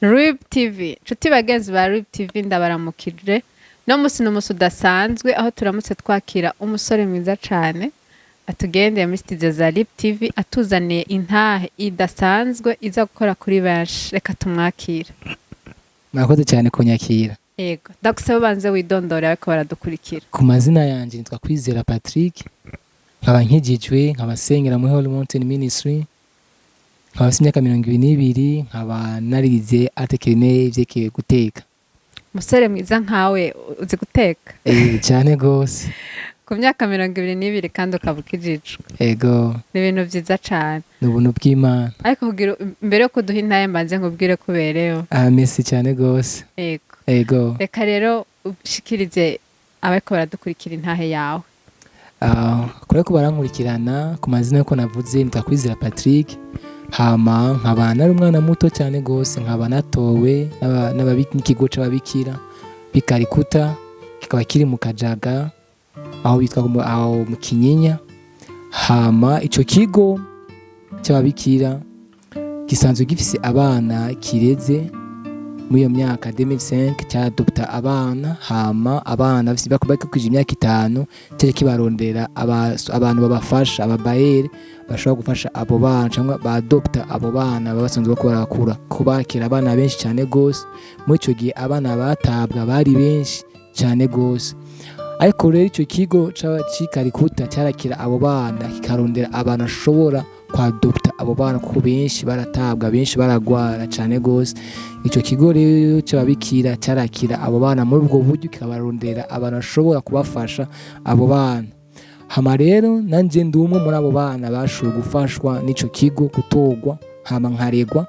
RIB TV, nshuti bagenzi ba RIB TV, ndabaramukije. No musi ni umunsi udasanzwe aho turamutse twakira umusore mwiza cane atugendeye muri studio za RIB TV, atuzaniye intahe idasanzwe iza gukora kuri benshi. Reka tumwakire. Murakoze cyane kunyakira. Yego, ndagusaba ubanze widondore ariko baradukurikira. Ku mazina yanjye nitwa Kwizera Patrick, nkaba nkijijwe, nkaba nsengera muri Holy Mountain Ministry, nkaba mfite imyaka 22, nkaba narize art culinaire, ivyerekeye guteka. Umusore mwiza nkawe uzi guteka? Eh, cyane gose. Ku myaka 22 kandi ukaba ukijijwe? Ego. Ni ibintu vyiza cane. Ni ubuntu bw'Imana. Ariko kugira mbere yo kuduha intahe, mbanze nkubwire ko uberewe. Ah, merci cyane gose. Yego. Ego. Reka rero ushikirize abariko baradukurikira intahe yawe. Ah, kure ko barankurikirana, ku mazina yuko navuze nitwa Kwizera Patrick, hama nkaba nari umwana muto cyane gose, nkaba natowe n'ikigo c'ababikira bikarikuta, kikaba kiri mu Kajaga, aho bitwa aho mu Kinyinya. Hama ico kigo c'ababikira gisanzwe gifise abana kireze. Muri iyo myaka 2005 cyadopta abana, hama abana bafise bakwije imyaka 5 cyaje kibarondera abantu babafasha, ababayeri bashobora gufasha abo bana cyangwa badopta abo bana baba basanzwe bariko barakura, kubakira abana benshi cyane gose. Muri ico gihe abana batabwa bari benshi cyane gose, ariko rero ico kigo c'ikarikuta cyarakira abo bana, kikarondera abantu bashobora kwadopta abo bana, kuko benshi baratabwa, benshi baragwara cyane gose. Ico kigo rero c'ababikira cyarakira abo bana muri ubwo buryo, kikabarondera abantu bashobora kubafasha abo bana. Hama rero nanje ndi umwe muri abo bana bashoboye gufashwa n'ico kigo, gutorwa hama nkaregwa.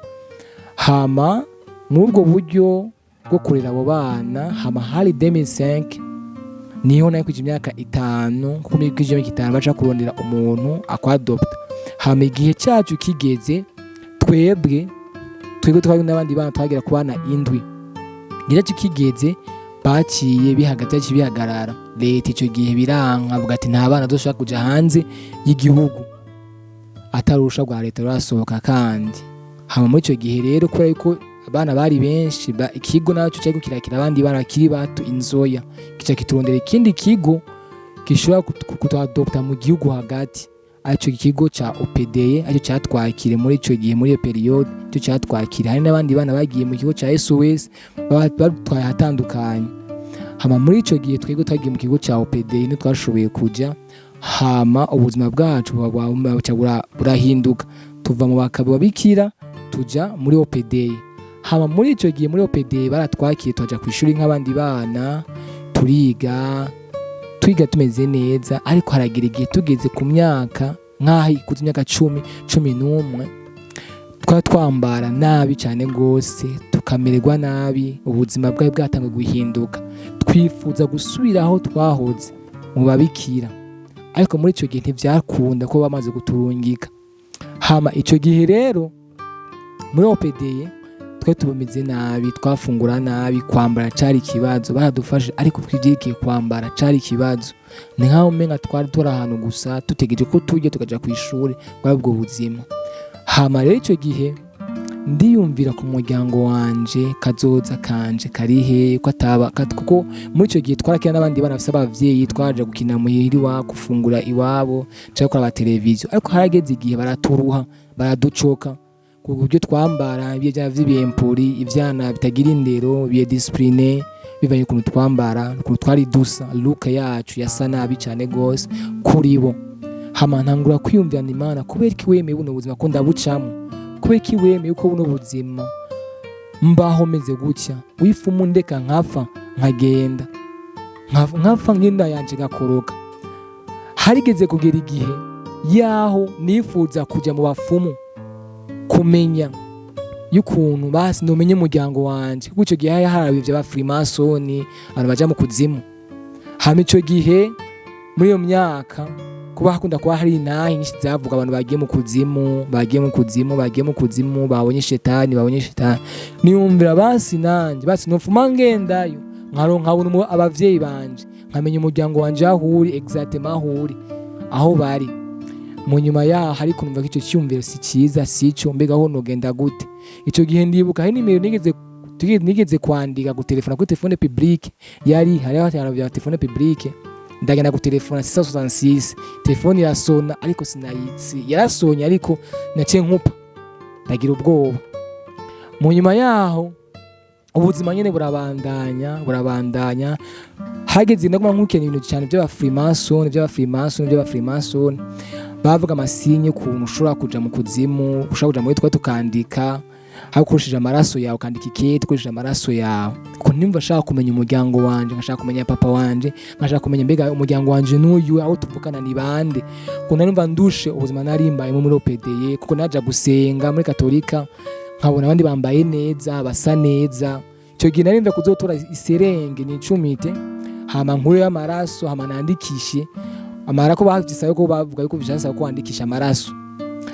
Hama muri ubwo buryo bwo kurera abo bana, hama hari 2005 niho nari kwija imyaka 5, kuko muri kwija imyaka 5 baca kurondera umuntu akwadopta. Hama igihe cyacu kigeze, twebwe twari n'abandi bana twagera ku bana indwi, igihe cyacu kigeze baciye byaciye bihagarara. Leta ico gihe biranka, avuga ati nta bana dushobora kuja hanze y'igihugu atarusha rwa leta rurasohoka. Kandi hama muri ico gihe rero, kubera yuko abana bari benshi, ikigo naco cyari kirakira abandi bana bakiri bato inzoya, kica kiturondera ikindi kigo gishobora kutwadopta mu gihugu hagati, arico kigo ca OPDE, arico catwakire muri ico gihe, muri iyo période ico catwakire. Hari n'abandi bana bagiye mu kigo ca SOS, batwaye ahatandukanye. Hama muri ico gihe twebwe twagiye mu kigo ca OPDE, ntitwashoboye kuja. Hama ubuzima bwacu buca burahinduka, tuva mu bakababikira tuja muri OPDE. Hama muri ico gihe muri OPDE baratwakiye, tuja ku ishuri nk'abandi bana, turiga, twiga tumeze neza. Ariko haragira igihe tugeze ku myaka nk'aho ikuze, imyaka 10, 11, twari twambara nabi cyane rwose, tukamererwa nabi. Ubuzima bwari bwatangiye guhinduka, twifuza gusubira aho twahoze mu babikira, ariko muri icyo gihe ntibyakunda ko bamaze kuturungika. Hama icyo gihe rero muri OPDE twe tubumeze nabi, twafungura nabi, kwambara cari ikibazo. Baradufashe, ariko twivyigiye kwambara cari ikibazo. Ni nkaho umenga twari turi ahantu gusa dutegereje ko turya tukaja kw'ishuri, bwari ubwo buzima. Hama rero ico gihe ndiyumvira ku muryango wanje, kazoza kanje karihe ko ataba kuko muri ico gihe twarakina n'abandi bana bafise abavyeyi, twaje gukina muhira iwabo, gufungura iwabo canke kuraba televiziyo. Ariko harageze igihe baraturuha, baraducoka ku buryo twambara ivyana vy'ibempuri, ivyana bitagira indero, indiscipline, bivanye ukuntu twambara, ukuntu twari dusa, look yacu yasa nabi cyane gose kuri bo. Hama ntangura kwiyumvirana Imana: kubera iki wemeye buno buzima ko ndabucamo? Kubera iki wemeye ko buno buzima mbaho meze gutya? Wifumu ndeka nkapfa, nkagenda, nkapfa nk'inda yanje gakoroka. Harigeze kugera igihe yaho nifuza kuja mu bafumu kumenya y'ukuntu basi nomenye umuryango wanje, kuko ico gihe hari harabiye ivya freemason, abantu baja mu kuzimu. Hama ico gihe muri iyo myaka kuba hakunda kuba hari intahe nyinshi zavuga abantu bagiye mu kuzimu, bagiye mu kuzimu, bagiye mu kuzimu, babonye shetani, babonye shetani. Niyumvira basi nanje basi nofuma ngendayo, nkaronka nkabona abavyeyi banje, nkamenya umuryango wanje aho uri exactement, aho uri, aho bari. Mu nyuma yaho ariko numva ko ico cyumviro si cyiza, sico. Mbega ho nogenda gute? Ico gihe ndibuka hari nimero nigeze kwandika, gutelefona kuri téléphone publique. Yari hariho ibintu bya téléphone publique. Ndagenda gutelefona 666, telefone irasona ariko sinayitsi. Yarasonye ariko naciye nkupa, ndagira ubwoba. Mu nyuma yaho ubuzima nyene burabandanya, burabandanya. Hageze ndaguma nkurikirana ibintu cyane by'aba-freemason, by'aba-freemason, by'aba-freemason. Bavuga ama signes, ukuntu ushobora kuja mu kuzimu, ushobora kuja muri twa tukandika aho ukoresheje amaraso yawe, ukandika ikete ukoresheje amaraso yawe. Kuko nimba nshaka kumenya umuryango wanje, nkashaka kumenya papa wanje, nkashaka kumenya mbega umuryango wanje n'uyu, aho tuvukana ni bande. Kuko nari numva ndushe ubuzima nari mbayemo muri OPDE, kuko naja gusenga muri Katolika nkabona abandi bambaye neza, basa neza. Icyo gihe nari mva kuzotora iserenge nicumite, hama nkuru y'amaraso, hama nandikishe amara ko bavyisaba, ko bavuga yuko vyasaba ko wandikisha amaraso.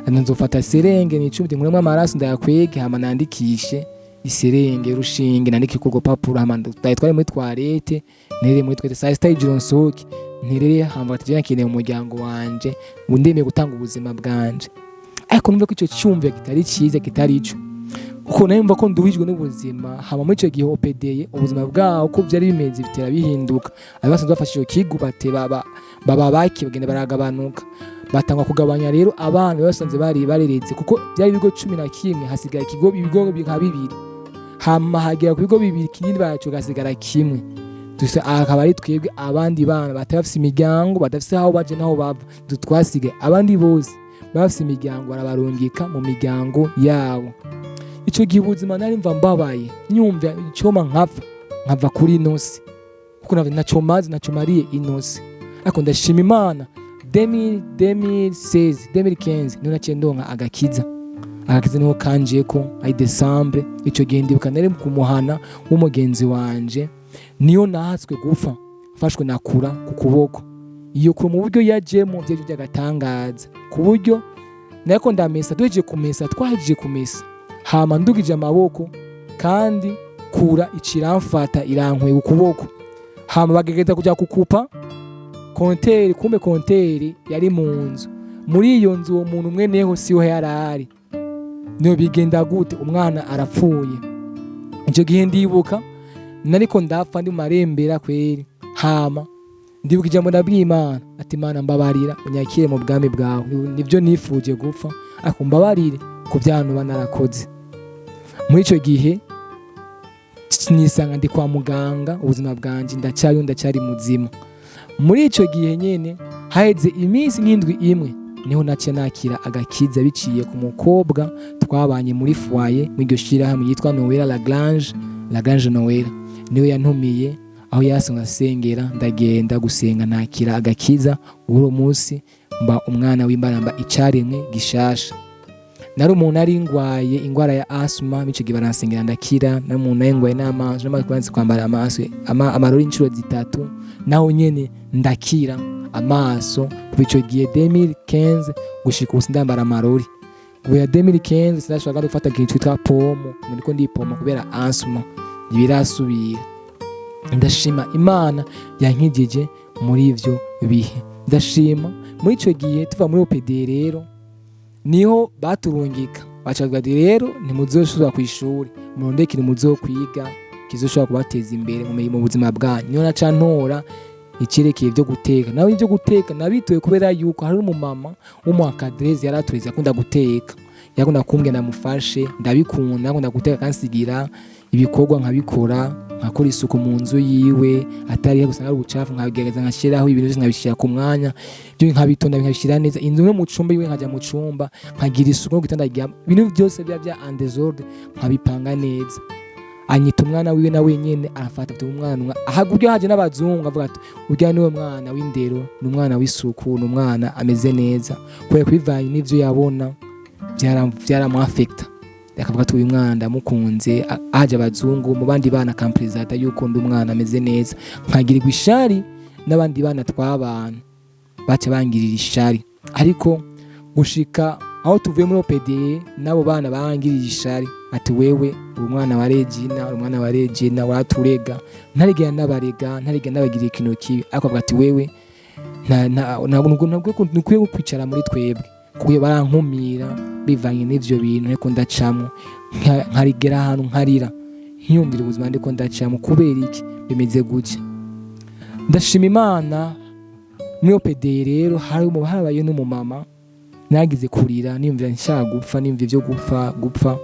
Nzofata seringue nicumite, nkuremo amaraso, ndayakwege, hama nandikishe iserenge, urushinge, nandike kurwo papuro, hama ndayitware muri toilette, nterere muri toilette saa sita y'ijoro, nsohoke nterere, hama bati nakeneye umuryango wanje, ngo ndemeye gutanga ubuzima bwanje. Ariko numva ko ico cyumviro kitari cyiza, kitari ico, kuko nari ko nduhijwe n'ubuzima. Hama muri ico gihe OPD ubuzima bwaho uko vyari bimeze bitera bihinduka. Abasanzwe bafashe ico kigo bate baba baba baki bagenda baragabanuka, batangwa kugabanya rero abana basanze bari bareretse, kuko byari ibigo 11, hasigaye ikigo, ibigo nka bibiri. Hama hagera ku bigo bibiri, ikindi baraco gasigara kimwe dusa, akaba ari twebwe. Abandi bana batari bafise imiryango, badafise aho baje naho bava, twasigaye. Abandi bose bafise imiryango barabarungika mu miryango yabo. Ico gihe ubuzima nari mva mbabaye, nyumva icoma nkapfa, nkava kuri ino si, kuko naco mazi, naco mariye ino si. Ariko ndashima Imana, 2016, 2015 niho naciye ndonka agakiza. Agakiza niho kanjeko ari décembre. Ico gihe ndibuka nari ku muhana w'umugenzi wanje, niyo nahatswe gupfa mfashwe nakura ku kuboko. Iyo kure mu buryo yajemo vyari by'agatangaza, ku buryo nariko ndamesa, duhejeje kumesa, twahejeje kumesa, hama ndugije amaboko kandi kura iciramfata, irankwega ukuboko. Hama bagerageza kuja kukupa compteur, kumbe compteur yari mu nzu. Muri iyo nzu uwo muntu umwe neho siho yari ari. Niyo bigenda gute? Umwana arapfuye. Icyo gihe ndibuka nariko ndapfa, ndi mu marembera kweri. Hama ndibuka ijambo nabwiye Imana ati: "Imana, mbabarira, unyakire mu bwami bwawe. Nibyo nifuje gupfa, ariko mbabarire ku byaha noba narakoze." Muri icyo gihe nisanga ndi kwa muganga, ubuzima bwanjye ndacyariho, ndacyari muzima. Muri icyo gihe nyene haheze iminsi nk'indwi imwe, niho naciye nakira agakiza biciye ku mukobwa twabanye muri foyer muri iryo shirahamwe yitwa Noella Lagrange, Lagrange Noella. Niwe yantumiye aho yasanzwe asengera, ndagenda gusenga, nakira agakiza. Uwo munsi mba umwana w'Imana, mba icaremwe gishasha. Nari umuntu ari ngwaye ingwara ya asthma, mico gihe baransengera ndakira. Nari umuntu nari ngwaye n'amaso, namaze kubanza kwambara amaso amarori inshuro zitatu, naho nyene ndakira amaso. Kuva ico gihe 2015 gushika ubu sindambara amarori. Kuva ya 2015 sinashobora gufata ikintu twitwa pomo, ngo ndiko ndipoma kubera asthma, ntibirasubira. Ndashima Imana yankijije muri ivyo bihe, ndashima. Muri ico gihe tuva muri OPD rero, niho baturungika, baca bavuga ati: "Rero ntimuzosubira ku ishuri, murondere ikintu muzokwiga kizoshobora kubateza imbere mu buzima bwanyu." Niho naca ntora icerekeye ibyo guteka. Nawe ibyo guteka nabitoye kubera yuko hari umumama w'umu encadreuse yaratureze, akunda guteka, yakunda kumbwira ndamufashe. Ndabikunda, akunda guteka, akansigira ibikorwa nkabikora, nkakora isuku mu nzu yiwe atari gusa ari ubucafu, nkagerageza nkashyiraho ibintu byose, nkabishyira ku mwanya, ibyo nkabitonda, nkabishyira neza inzu no mu cumba iwe, nkajya mu cumba nkagira isuku no gitanda ryama, ibintu byose biba bya en désordre nkabipanga neza. Anyita umwana wiwe, na wenyene arafata ati umwana aha buryo haje n'abazungu, avuga ati: "Urya niwe mwana w'indero, ni umwana w'isuku, ni umwana ameze neza." Kubera kubivanye n'ivyo yabona byaramwafekta, akavuga ati: "Uyu mwana ndamukunze." Haje abazungu mu bandi bana akamperezida yuko ndi umwana ameze neza, nkagirirwa ishari n'abandi bana twabana, baca bangirira ishari. Ariko gushika aho tuvuye muri OPD, n'abo bana bangirira ishari ati: "Wewe uri umwana wa Regina, uri umwana wa Regina, waraturega." Ntarigera ndabarega, ntarigera ndabagirira ikintu kibi, ariko avuga ati: "Wewe." Ntabwo nukwiye kwicara muri twebwe, kuko barankumira bivanye n'ivyo bintu ariko ndacamwo, nkarigera ahantu nkarira, nkiyumvira ubuzima ndiko ndacamwo, kubera iki bimeze gutya. Ndashima Imana, muri OPD rero hari habaye n'umumama. Nagize kurira, niyumvira nshaka gupfa, niyumvira ibyo gupfa gupfa,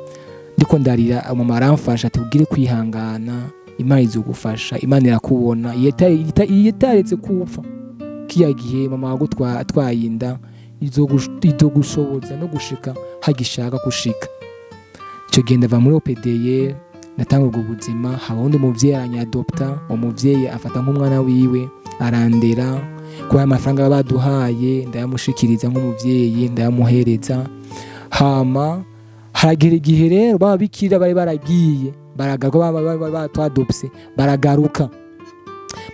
ndiko ndarira, umumama aramfasha ati: "Ugire kwihangana, Imana izogufasha, Imana irakubona, iyo itaretse kupfa kiya gihe mama atwaye inda, izogushoboza no gushika hagishaka gushika." Icyo gihe ndava muri OPDE, natanga ubwo buzima. Haba undi muvyeyi aranyadopta, uwo muvyeyi afata nk'umwana wiwe, arandera. Kuba amafaranga baba baduhaye ndayamushikiriza nk'umuvyeyi, ndayamuhereza. Hama haragera igihe rero bababikira bari baragiye baragaruka, baba batwadopse baragaruka.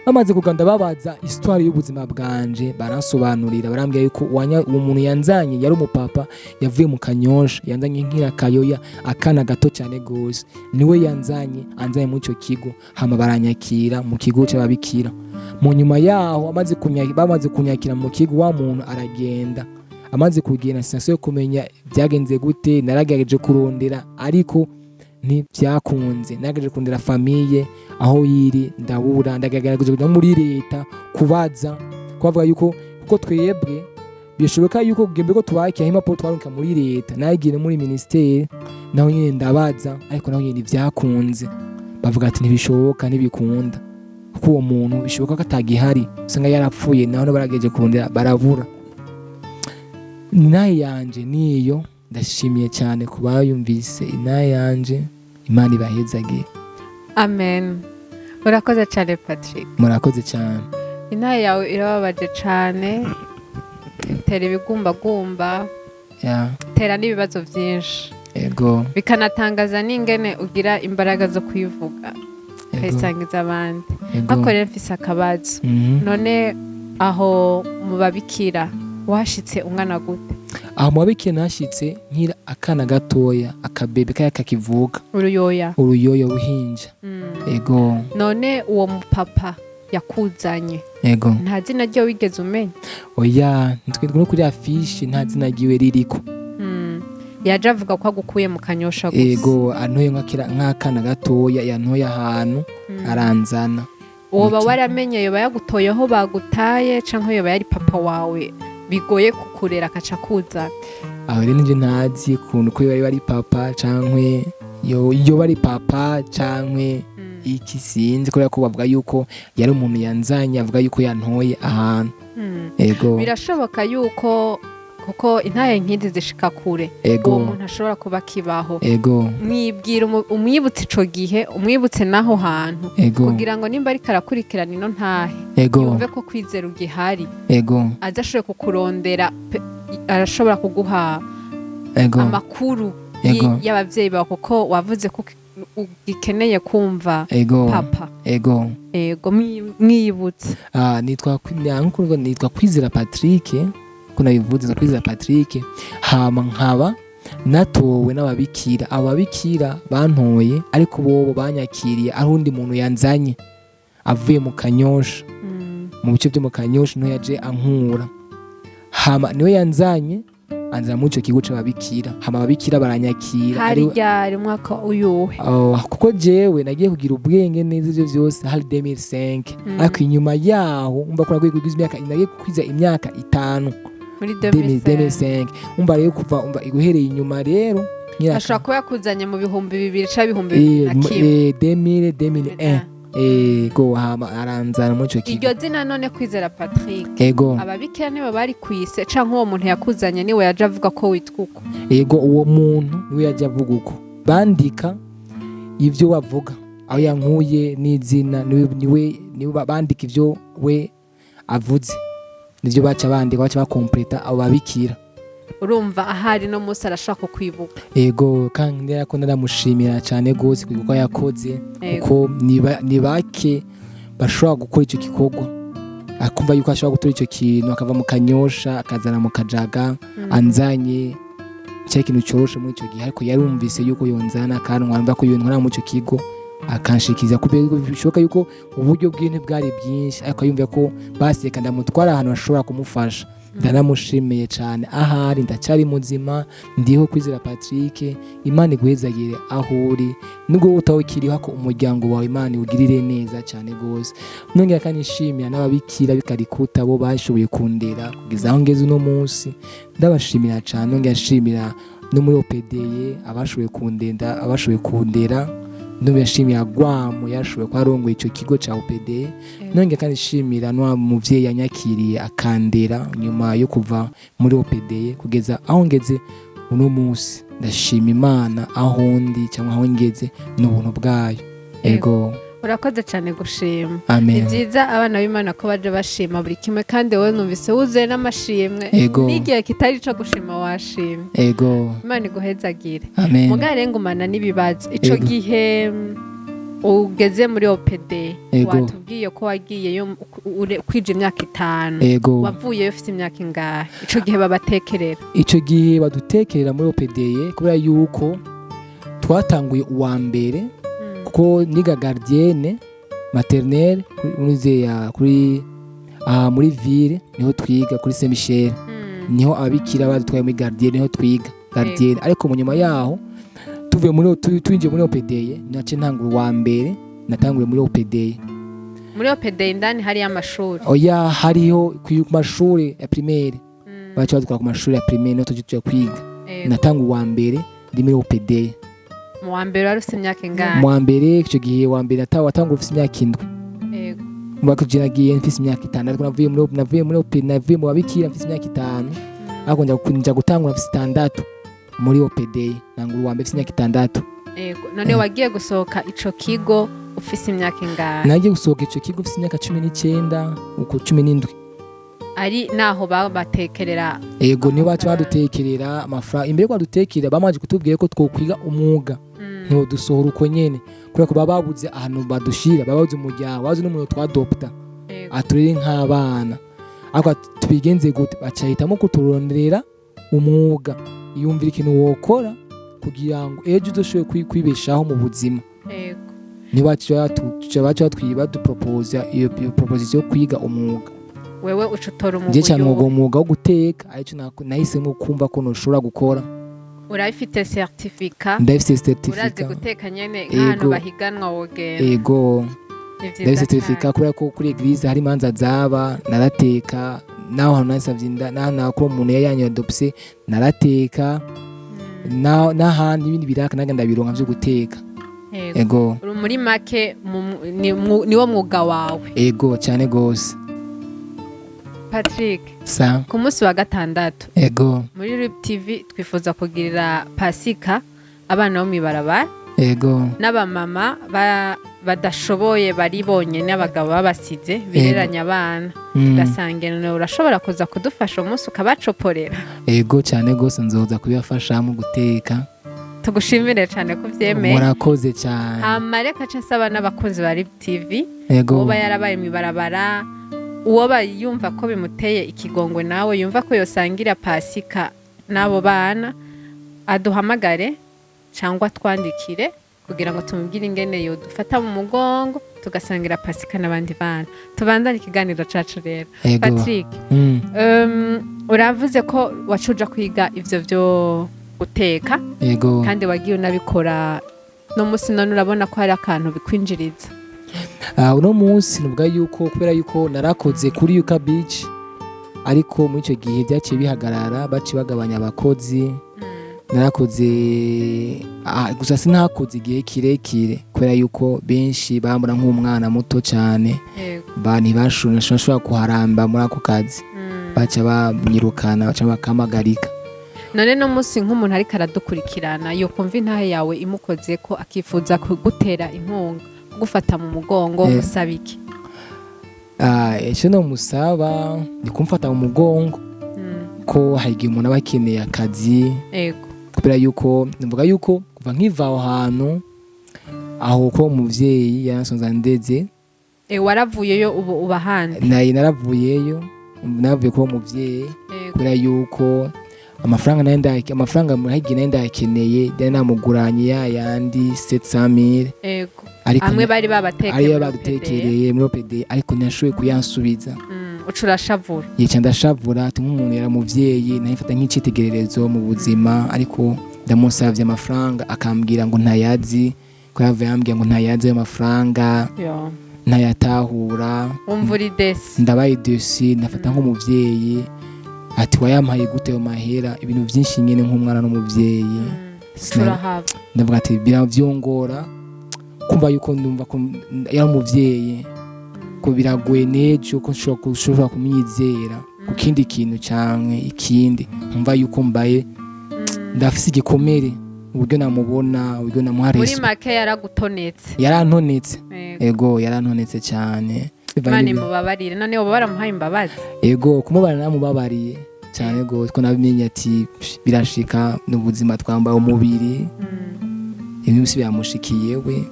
Bamaze kuganda babaza histoire y'ubuzima bwanje, baransobanurira, barambwira yuko uwo muntu yanzanye yari umupapa yavuye mu Kanyosha, yanzanye nkira kayoya, akana gato cyane gose, niwe yanzanye, anzanye muri ico kigo. Hama baranyakira mu kigo c'ababikira. Mu nyuma yaho bamaze kunyakira mu kigo, wa muntu aragenda. Amaze kugenda, sinasubiye kumenya byagenze gute. Naragerageje kurondera ariko ntibyakunze. Nagerageje kurondera famille aho yiri ndabura. Ndagerageje kujya muri leta kubaza, kubavuga yuko kuko twebwe bishoboka yuko kugira ko tubakira impapuro twarunka muri leta. Nagiye muri ministère naho nyine ndabaza, ariko naho nyine ntibyakunze. Bavuga ati ntibishoboka, ntibikunda, kuko uwo muntu bishoboka ko atagihari, usanga yarapfuye. Naho baragejeje kurondera barabura. Inaha yanje niyo. Ndashimiye cyane ku bayumvise inaha yanje, Imana ibahezagire. Amen. Urakoze cyane, Patrick. Murakoze cyane. Inaha yawe irababaje cyane, itera ibigumbagumba, itera n'ibibazo byinshi, bikanatangaza n'ingene ugira imbaraga zo kwivuga, ukayisangiza abandi. Ariko rero mfise akabazo. None aho mu babikira washitse ungana gute? Aho mu babikira nashyitse nkira akana gatoya, akabebe kaya kakivuka. Uruyoya. Uruyoya, uruhinja. Ego. None uwo mupapa yakuzanye, nta zina ryo wigeze umenya? Oya, ntitwe no kuri affiche nta zina ryiwe ririko. Yaje avuga ko agukuye mu Kanyosha gusa? Ego, antoye nk'akana gatoya, yantoye ahantu, aranzana. Woba Muti. waramenye yoba yagutoyeho bagutaye, canke yoba yari papa wawe bigoye kukurera akaca akuzana? Aho rero nje ntazi ukuntu ko yoba ari papa cankwe yoba ari papa cankwe iki, sinzi, kubera ko bavuga yuko yari umuntu yanzanye, avuga yuko yantoye ahantu. Ego. Birashoboka yuko, kuko intahe nk'izi zishika kure, uwo muntu ashobora kuba akibaho. Mwibwira umwibutse ico gihe, umwibutse n'aho hantu, kugira ngo nimba ariko arakurikirana ino ntahe, yumve ko kwizera ugihari, aza ashoboye kukurondera, arashobora kuguha amakuru y'abavyeyi bawe, kuko wavuze ko ugikeneye kumva papa. Ego. Ego, mwibutse. Ah, nitwa nitwa Kwizera Patrick, ko nabivuze, nitwa Kwizera Patrick. Hama nkaba natowe n'ababikira. Ababikira bantoye, ariko bobo banyakiriye ari undi muntu yanzanye avuye mu Kanyosha, mu bice byo mu Kanyosha, niho yaje ankura. Hama niwe yanzanye, anzana muri ico kigo c'ababikira. Hama ababikira baranyakira. Hari ryari, umwaka uyuhe? Oh, kuko jewe nagiye kugira ubwenge neza ivyo vyose hari 2005, ariko inyuma yaho umva ko nagiye kugiza imyaka, nagiye kwiza imyaka 5 muri 2005. 2005. Umva rero, kuva umva guhereye inyuma rero nkira Ashobora kuba yakuzanye mu 2000 canke 2001. 2000, 2001, ego. Hama aranzana muri ico kigo. Iryo zina none, Kwizera Patrick, ababikira nibo bari kwise, canke uwo muntu yakuzanye niwe yaje avuga ko witwa uko? Ego, uwo muntu niwe yajya avuga uko, bandika ivyo bavuga aho yankuye n'izina, niwe bandika ivyo we avuze, nivyo baca bandika, baca bakompleta abo babikira. Urumva ahari no munsi arashaka kukwibuka. Ego, kandi ko ndamushimira cyane gose ku gikorwa yakoze, kuko ni bake bashobora gukora icyo gikorwa, akumva yuko ashobora gutora icyo kintu akava mu Kanyosha akazana mu Kajaga. Anzanye cyari ikintu cyoroshe muri icyo gihe, ariko yarumvise yuko yonzana akantwara, mva ko yontwara muri icyo kigo. Akanshikiza kubera bishoboka yuko uburyo bw'ibintu bwari bwinshi, ariko yumva ko baseka ndamutwara ahantu bashobora kumufasha. Ndanamushimiye cyane ahari, ndacyari muzima, ndiho. Kwizera Patrick, Imana iguhezagire aho uri, nubwo utawukiriho ko umuryango wawe Imana iwugirire neza cyane rwose. Nongera kandi nshimira n'ababikira b'ikarikuta bo bashoboye kundera kugeza aho ngeze uno munsi, ndabashimira cyane. Nongera nshimira no muri OPDE abashoboye kundenda, abashoboye kundera. Nongera nshimira Gwamu yashoboye kuba arongoye icyo kigo cya OPDE. Nongera kandi nshimira n'wa muvyeyi yanyakiriye akandera nyuma yo kuva muri OPDE kugeza aho ngeze uno munsi. Ndashima Imana aho ndi cyangwa aho ngeze n'ubuntu bwayo. Ego. Urakoze cyane gushima. Ni Amen. byiza abana b'Imana ko baje bashima buri kimwe, kandi wowe numvise wuzuye n'amashimwe. Ego. N'igihe kitari ico gushima washimye. Ego. Imana iguhezagire. Amen. Mugare ngumana n'ibibazo ico Ego. gihe ugeze muri OPD. Ego. Watubwiye ko wagiyeyo kwija imyaka 5. Ego. Wavuyeyo ufite imyaka ingahe ico gihe babatekerera? Icyo gihe badutekerera muri OPDE, kubera yuko twatanguye uwa mbere, kuko niga gardienne maternelle kuri ya kuri aha muri ville, niho twiga kuri Saint Michel. Niho ababikira badutwaye muri gardienne, niho twiga gardienne. Ariko mu nyuma yaho tuvuye muri twinjiye muri OPDE, nace ntangura uwa mbere, natanguye muri OPDE. Muri OPD indani hariyo amashuri? Oya, hariho ku mashuri ya primaire. Baca badutwara ku mashuri ya primaire, niho tujya tuja kwiga. Natanga uwa mbere ndi muri OPDE. Mu wa mbere wari ufite imyaka ingahe? Mu wa mbere icyo gihe, wa mbere watangura ufite imyaka 7. Mu mwaka nagiye mfise imyaka 6, navuye muri OP, navuye mu babikira mfise imyaka 5, ariko nja gutangura mfise 6 muri OPD. Nangura uwa mbere mfise imyaka 6. Yego. None wagiye gusohoka ico kigo ufise imyaka ingahe? Nagiye gusohoka ico kigo mfise imyaka 19, uko 17. Ari naho babatekerera? Ego, niyo baca badutekerera amafaranga. Imbere yo badutekerera, bamaze kutubwira ko twokwiga umwuga, ntiwodusohora uko nyene, kubera ko baba babuze ahantu badushira, baba babuze umuryango, babuze n'umuntu twadopta aturere nk'abana. Ariko ati, tubigenze gute? Bacahitamo kuturonderera umwuga. Yumvira ikintu wokora kugira ngo ejo uzoshobore kwibeshaho mu buzima. Nibaca baduproposa iyo proposition yo kwiga umwuga. Wewe uca utora Nje cyane umwuga? Umwuga, umwuga wo guteka, aricyo nahisemo kumva ko noshobora gukora. Urabifite certificat? Ndafise Urazi certificat. guteka nyene nk'ahantu Ego. bahiganwa wogenda? Ego. Ni vyiza Ndafise certificat, cane. kubera ko kuri église hari imanza zaba narateka, naho hantu nasavye inda, naho nako umuntu yari yanyadopse narateka, n'ahandi ibindi biraka naga ndabironka vyo guteka. Ego. Uri muri make niwo mwuga wawe? Ego, cyane gose. Patrick, Sa. ku munsi wa gatandatu muri RIB TV twifuza kugirira pasika abana bo mw'ibarabara n'abamama badashoboye, bari bonyene, abagabo babasize, bireranya abana. Tugasangira. Urashobora kuza kudufasha umunsi ukabacoporera? Ego, cyane gose, nzoza kubibafasha mu guteka. Tugushimire cyane ko uvyemeye. Murakoze cyane. Hama reka nce nsaba n'abakunzi ba RIB TV, uwoba yarabaye mw'ibarabara, uwo yumva ko bimuteye ikigongwe, nawe yumva ko yosangira pasika n'abo bana, aduhamagare cyangwa twandikire kugira ngo tumubwire ingene yodufata mu mugongo tugasangira pasika n'abandi bana. Tubandanye ikiganiro cacu rero. Patrick, uravuze ko wacuja kwiga ivyo vyo guteka. Ego. Kandi wagiye unabikora no munsi, none urabona ko hari akantu bikwinjiriza? Ah, uno munsi nuvuga yuko kubera yuko narakoze kuri Yuka Beach, ariko muri icyo gihe byaciye bihagarara, baciye bagabanya abakozi. Narakoze gusa sinakoze igihe kirekire, kubera yuko benshi bambona nk'umwana muto cyane. Ba ntibashobora kuharamba muri ako kazi. Baca banyirukana, baca bakamagarika. None no munsi nk'umuntu ariko aradukurikirana yokumva intahe yawe imukoze ko akifuza kugutera inkunga, kugufata mu mugongo, musaba iki? Ah, icyo nomusaba ni kumfata mu mugongo, ko hari igihe umuntu aba akeneye akazi. Kubera yuko nuvuga yuko kuva nkiva aho hantu, aho ko umuvyeyi yansonza ndeze. Waravuyeyo, ubu uba ahandi? Nayi naravuyeyo, naravuye kuba umuvyeyi. Kubera yuko Amafaranga nayo amafaranga murahigiye nayo ndayakeneye, nari namuguranye ya yandi 700,000. Ariko amwe bari babatekeye ariyo muri badutekereye muri OPD, ariko ntiyashoboye kuyansubiza. OPD. Uca urashavura. Yica ndashavura, ati nk'umuntu yaramuvyeyi nayifata nk'icitegererezo mu buzima, ariko ndamusavye amafaranga akambwira ngo ntayazi, ko yavuye yambwira ngo ntayazi ayo mafaranga. Yo. Ntayatahura. Wumva uri déçu. Ndabaye déçu, ndafata nk'umuvyeyi, ati wayampaye gute ayo mahera? Ibintu vyinshi nyene nk'umwana n'umuvyeyi. Turahava. Ndavuga ati biravyongora kumva yuko ndumva ko yari umuvyeyi, ko biragoye n'ejo ko nshobora kumwizera ku kindi kintu canke ikindi, nkumva yuko mbaye ndafise igikomere uburyo namubona, uburyo namuha Muri respect. make yaragutonetse. Yarantonetse. Yego. Ego, yarantonetse cyane. Imana imubabarire. None woba waramuhaye imbabazi? Ego, kumubara namubabariye cyane gose, ko nabimenye ati psh, birashika n'ubuzima, twambaye umubiri, ibintu byose byamushikiye we.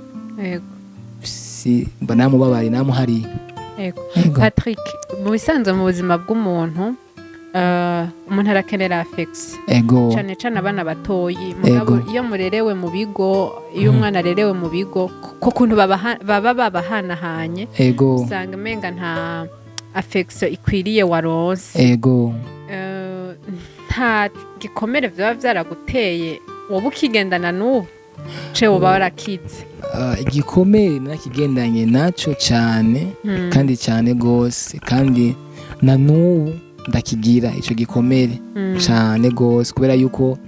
Si mba namubabariye, namuhariye. Ego. Patrick, mu bisanzwe mu buzima bw'umuntu, umuntu arakenera affection, cyane cyane abana batoyi. Mugabo iyo murerewe mu bigo, iyo umwana arerewe mu bigo, ku kuntu baba babahanahanye, usanga umenga nta affection ikwiriye waronse. Nta gikomere byaba byaraguteye wowe ukigendana n'ubu ce woba warakize? Ah, igikomere narakigendanye naco cyane, kandi cyane gose, kandi na n'ubu ndakigira ico gikomere cyane gose, kubera yuko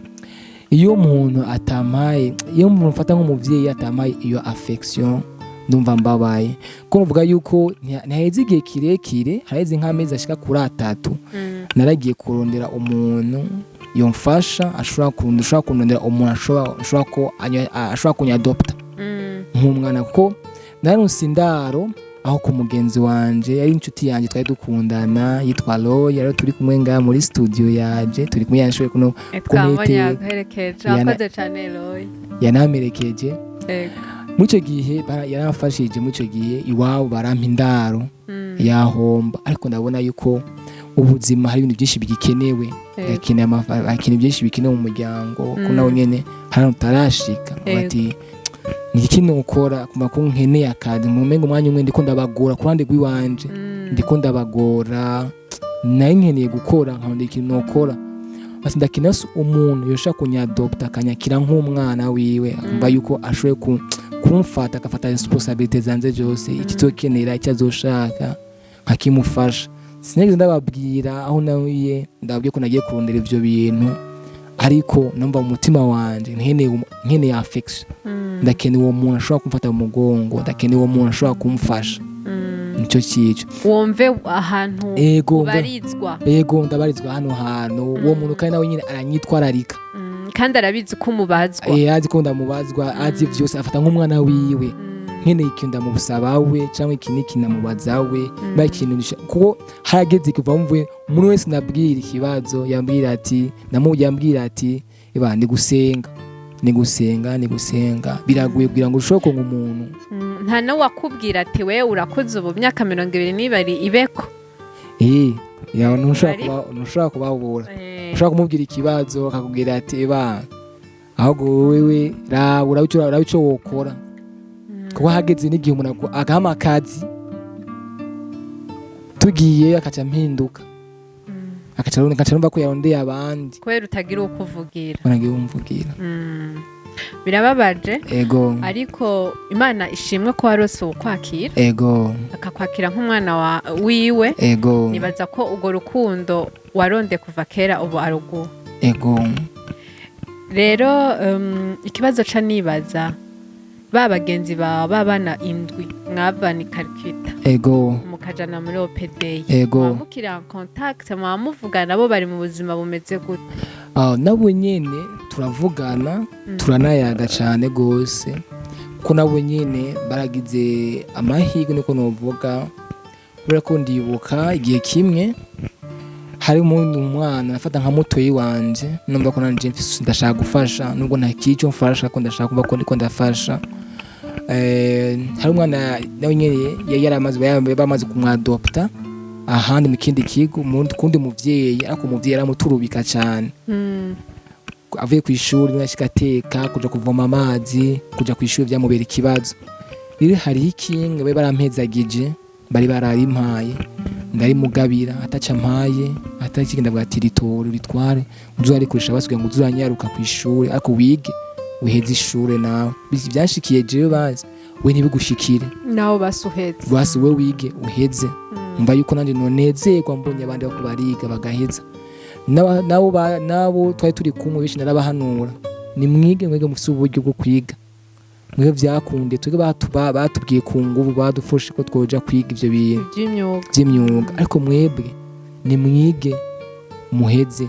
iyo umuntu atampaye, iyo umuntu mfata nk'umuvyeyi atampaye iyo affection, ndumva mbabaye. Ko nuvuga yuko ntihaheze igihe kirekire, haheze nk'amezi ashika kuri 3, naragiye kurondera umuntu yomfasha, ashobora kurondera umuntu ashobora kunyadopta nk'umwana, kuko naronse indaro aho ku mugenzi wanje yari inshuti yanjye twari dukundana yitwa Roy. Rero turi kumwe ngaha muri studio yaje, turi kumwe, yanshoboye kuno Twabonye kumwite- yaguherekeje. Wakoze cane, Roy. Yanamerekeje. Muri icyo gihe yaramfashije, muri icyo gihe iwabo barampa indaro yahomba, ariko ndabona yuko ubuzima hari ibintu byinshi bigikenewe. Hakeneye hakeneye byinshi bikenewe mu muryango, ko nawe nyene hari ahantu utarashika. Bati ni iki nokora kumva ko nkeneye akazi, mumengo umwanya umwe ndiko ndabagora ku ruhande rw'iwanje, ndiko ndabagora, nayo nkeneye gukora nkabona ikintu nokora. Basi ndakeneye umuntu yoshobora kunyadopta akanyakira nk'umwana wiwe, akumva yuko ashoboye kumfata, agafata responsabilité zanje zose, ikizokenera, icyo azoshaka nkakimufasha. Sinigeze ndababwira aho nawiye, ndababwiye ko nagiye kurondera ivyo bintu, ariko numva mu mutima wanje nkeneye affection, ndakeneye uwo muntu ashobora kumfata mu mugongo, ndakeneye uwo muntu ashobora kumfasha. Nicyo cyico. Wumve ahantu Ego, ubarizwa. Ego, ndabarizwa hano hantu, uwo muntu kandi nawe nyine aranyitwararika. Kandi arabizi ko umubazwa. Eh, azi ko ndamubazwa, azi vyose, afata nk'umwana wiwe. Nkeneye ikintu ndamusaba we, cyangwa iki n'iki ndamubaza we, ba ikintu kuko harageze kuva mvuye, umuntu wese nabwira ikibazo yambwira ati yambwira ati eba ni gusenga, ni gusenga, ni gusenga, biragoye kugira ngo ushobore kunga umuntu. Nta n'uwakubwira ati we urakuze ubu, myaka 22 ibeko? Eh, ya, ntushobora Bari- ntushobora kubabura. Ushobora kumubwira ikibazo akakubwira ati eba ahubwo wewe raba urabe ico wokora, kuko hageze n'igihe umuntu agahama akazi tugiye akaca mpinduka, akaca numva ko yarondeye abandi. Kubera utagira uwo kuvugira. Banagiye umvugira. Birababaje. Ego. Ariko Imana ishimwe ko warose ukwakira, akakwakira nk'umwana wiwe. Nibaza ko urwo rukundo waronde kuva kera ubu aruguha. Ego. Rero ikibazo ca nibaza, ba bagenzi bawe b'abana indwi mwavana i Calcutta, mukajana muri OPD, muba mukiri en contact? Muba muvugana? Bo bari mu buzima bumeze gute? Ah, nabo nyene turavugana, turanayaga cane gose, kuko nabo nyene baragize amahirwe, niko novuga, kubera ko ndibuka igihe kimwe hari umundi umwana nafata nka mutoyi wanje, numva ko nanje ndashaka gufasha, nubwo nta kico mfasha, ko ndashaka kumva ko ndiko ndafasha. Hari umwana nawe nyene yari yaramaze, bamaze kumwadopta. Ahandi mu kindi kigo, kundi muvyeyi, ariko umuvyeyi aramuturubika cane. Avuye ku ishuri niwe yashika ateka, kuja kuvoma amazi, kuja ku ishuri vyamubera ikibazo. Rero hariho ikinga bari barampezagije, bari bararimpaye, ndarimugabira ataca mpaye atari ndavuga ati: "Ritore uritware, uzarikoresha basigaye ngo uzuranyaruka ku ishuri, ariko wige uheze ishure." Nawe byanshikiye jewe, bazi we ntibigushikire. Nawe basuhetse. Basi we wige uheze. Mva yuko nanjye nonezerwa mbonye abandi bako bariga bagaheza. Nabo twari turi kumwe benshi narabahanura: nimwige, mwige mufise uburyo bwo kwiga, mwige vyakunde. Twebwe batubwiye ku nguvu, badufashe ko twoja kwiga ivyo bintu by'imyuga. By'imyuga. Ariko mwebwe nimwige muheze,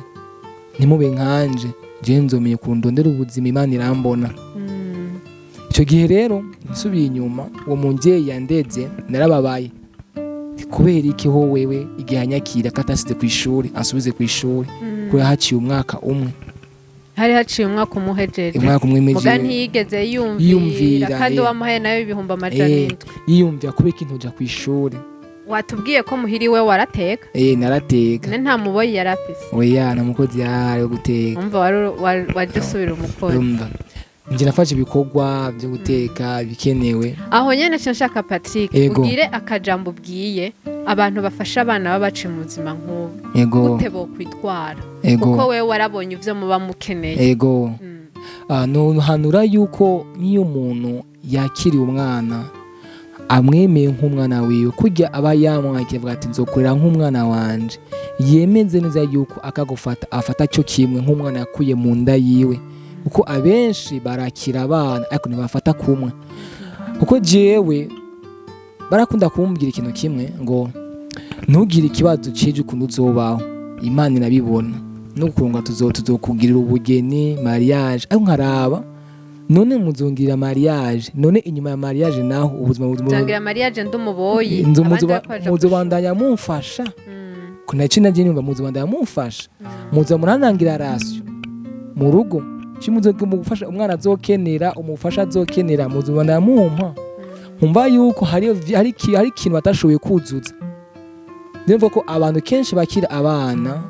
ntimube nkanje. Je nzomeye ku ndondera ubuzima, Imana irambona. Icyo gihe rero nsubiye inyuma, uwo muvyeyi yandeze narababaye. Kubera iki ho wewe igihe anyakira ko atasize ku ishuri, ansubize ku ishuri? Kubera haciye umwaka umwe. Hari haciye umwaka umuhejeje. Umwaka umwe muga mejeje. Ntiyigeze yumvira. Yiyumvira, kandi wamuhaye nayo 400,000. Yiyumvira kubera iki ntuja ku ishuri? Watubwiye ko muhiriwe warateka. Narateka. Ne nta muboyi yari afise? Oya, nta mukozi yari wo guteka. Umva, wari waje usubira umukozi. Urumva njye nafashe ibikorwa byo guteka bikenewe. Aho nyene nca nshaka, Patrick, ubwire akajambo ubwiye abantu bafasha abana baba baciye mu buzima nk'ubu, gute bokwitwara, kuko wewe warabonye ivyo muba mukeneye. Ego. Nohanura yuko nk'iyo umuntu yakiriye umwana amwemeye nk'umwana wiwe, kurya aba yamwakira avuga ati: "Nzokorera nk'umwana wanje", yemeze neza yuko akagufata afata cyo kimwe nk'umwana yakuye mu nda yiwe, kuko abenshi barakira abana ariko ntibafata kumwe. Kuko jewe barakunda kumbwira ikintu kimwe ngo: "Ntugire ikibazo c'ejo ukuntu uzobaho, Imana irabibona, no kurunga tuzokugirira ubugeni, mariage." Ariko nkaraba: none muzongirira mariage, none inyuma ya mariage naho ubuzima Nzangira mariage ndi umuboyi, abandi bariko baja muzobandanya mumfasha? kw'ishuri. Naco naje numva muzobandanya mumfasha, muza muranangira ration mu rugo, mugufasha umwana azokenera umufasha azokenera, muzobandanya mumpa? Nkumva yuko hari ikintu batashoboye kuzuza. Niyo mvuga ko abantu kenshi bakira abana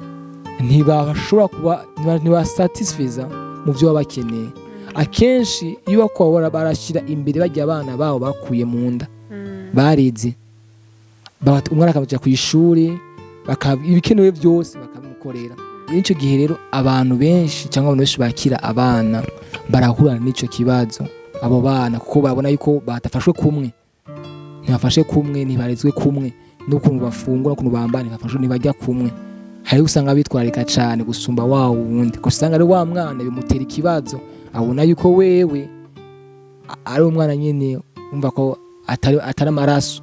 ntibashobora kuba ntibasatisfiza mu byo baba bakeneye. Akenshi iyo bakora barashyira imbere bajya abana babo bakuye mu nda, barize, umwana akaja ku ishuri, ibikenewe byose bakabimukorera. Icyo gihe rero abantu benshi cyangwa abantu benshi bakira abana barahura n'icyo kibazo, abo bana, kuko babona yuko batafashwe kumwe, ntibafashe kumwe, ntibarezwe kumwe, n'ukuntu bafungura, n'ukuntu bambara, ntibafashwe, ntibajya kumwe. Hari usanga bitwararika cyane gusumba wa wundi, kuko usanga ari wa mwana bimutera ikibazo, abona yuko wewe ari umwana nyine, umva ko atari amaraso,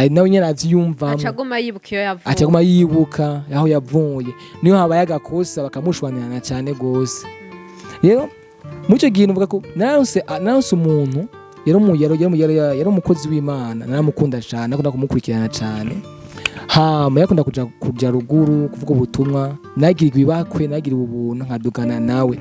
nawe nyine avyiyumvamo. Acaguma yibuka iyo yavuye. Acaguma yibuka aho yavuye, niyo habaye agakosa bakamushwanirana cyane gose. Rero muri icyo gihe nuvuga ko naronse umuntu yari umukozi w'Imana, naramukunda cyane, nakunda kumukurikirana cyane. Hama yakunda kuja ruguru kuvuga ubutumwa, nagirirwa ibakwe, nagiriwe ubuntu nkadugana nawe,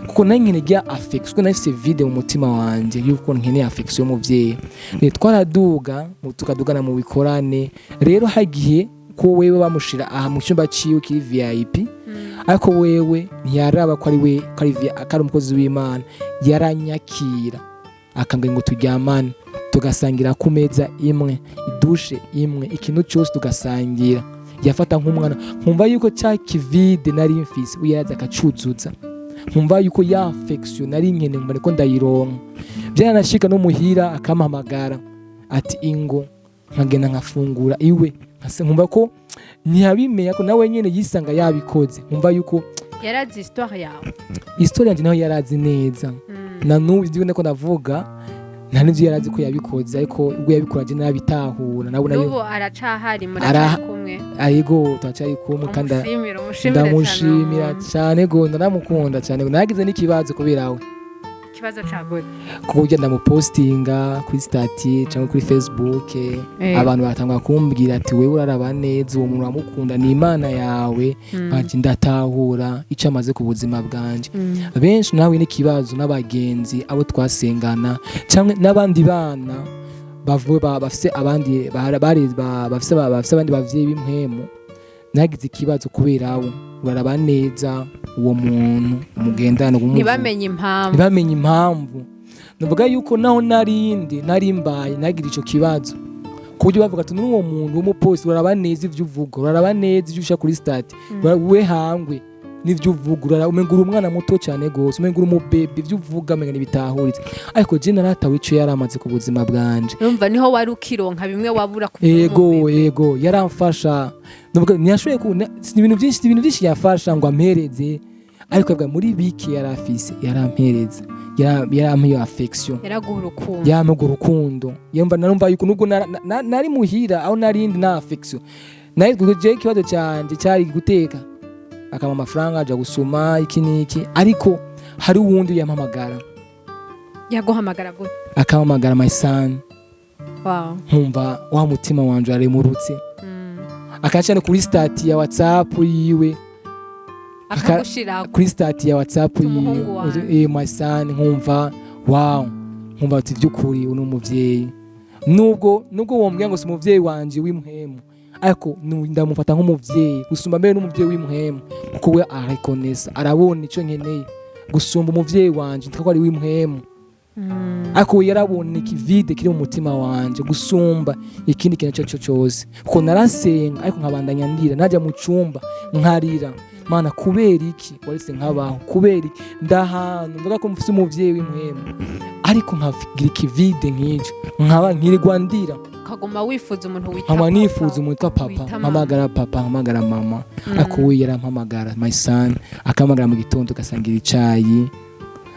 kuko nari nkeneye rya affection, kuko nari mfise vide mu mutima wanje yuko nkeneye affection y'umuvyeyi. Rero twaraduga tukadugana mu bikorane. Rero hagiye ko wewe bamushira aha mu cyumba ciwe kiri VIP, ariko wewe ntiyaraba ko ari we, ko ari umukozi w'Imana. Yaranyakira akambwira ngo turyamane, tugasangira ku meza imwe, idushe imwe, ikintu cyose tugasangira. Yafata nk'umwana, nkumva yuko cya kivide nari mfise we yaraza akacuzuza, nkumva yuko ya affection nari nkeneye nkumva niko ndayironka. Byaranashika no muhira akampamagara ati: "Ingo", nkagenda nkafungura iwe, nkumva ko ntiyabimenya ko nawe nyene yisanga yabikoze, nkumva yuko Yarazi histoire yawe. Histoire yanjye naho yarazi neza. Na n'ubu ibyo ndiko ndavuga nta n'ivyo yarazi ko yabikoze, ariko ubwo yabikora je narabitahura nawe nayo. N'ubu aracahari, muracari kumwe? Ariko turacyari kumwe kandi. Umushimire, umushimire. Ndamushimira cyane. Cyane go, ndaramukunda cyane, naragize n'ikibazo kubera we. Ikibazo ca gute? Kuko burya ndamupostinga kuri statut cyangwa kuri Facebook, abantu batangwa kumbwira ati: "Wewe uraraba neza, uwo muntu uramukunda, ni Imana yawe." Ati ndatahura icyo amaze ku buzima bwanje. Benshi nawe n'ikibazo n'abagenzi abo twasengana cyangwa n'abandi bana. bavuwe bafise abandi bafise abandi bavyeyi b'impwemu, nagize ikibazo kubera we uraraba neza uwo muntu umugendana umuvuga. Ntibamenye impamvu. Ntibamenye impamvu. Navuga yuko naho narindi nari mbaye nagira ico kibazo, ku buryo bavuga ati: "N'uwo muntu w'umupolisi, uraraba neza ivyo uvuga, uraraba neza ivyo ushira kuri statut, we hangwe n'ivyo uvuga, umenga uri umwana muto cyane gose, umenga uri umubebe, ivyo uvuga umenga ntibitahuritse." Ariko je naratawe ico yaramaze ku buzima bwanje. Urumva niho wari ukironka bimwe wabura kuva Ego. umubebe. Ego, yaramfasha. Ndavuga ntiyashoboye ku si ibintu byinshi, si ibintu byinshi yafasha ngo ampereze, ariko yavuga muri biki yari afise yarampereza, yarampa iyo affection. Yaraguha urukundo. Yampa urwo rukundo. Yumva narumva yuko nubwo nari muhira aho narindi nta affection nari, je ikibazo cyanjye cyari guteka, akampa amafaranga aja gusuma iki n'iki, ariko hari uwundi yampamagara. Yaguhamagara gute? Akampamagara: "My son." Nkumva wa mutima wanje waremurutse. Akaca no kuri statut ya WhatsApp yiwe. Akagushirako. Kuri statut ya WhatsApp yiwe. Umuhungu wanje. "My son." Nkumva wow, nkumva ati by'ukuri uno muvyeyi, nubwo wombwira ngo si umuvyeyi wanje w'impwemu, ariko ndamufata nk'umuvyeyi gusumba mbere n'umuvyeyi w'impwemu, kuko we ararekonesa, arabona ico nkeneye gusumba umuvyeyi wanje ndiko ari w'impwemu. Ariko we yarabona ikivide kiri mu mutima wanje gusumba ikindi kintu icyo cyo cyose, kuko narasenga ariko nkabandanya ndira, najya mu cyumba nkarira: "Mana, kubera iki waretse nkabaho? Kubera iki ndahantu mvuga ko mfise umuvyeyi w'impwemu, ariko nkagira ikivide nk'icyo, nkaba nkirirwa ndira?" Ukaguma wifuza umuntu wita Nkaba papa, nifuza umuntu witwa papa, wita mama. mpamagara papa, mpamagara mama. Ariko we yarampamagara: "My son." Akampamagara mu gitondo, ugasangira icayi.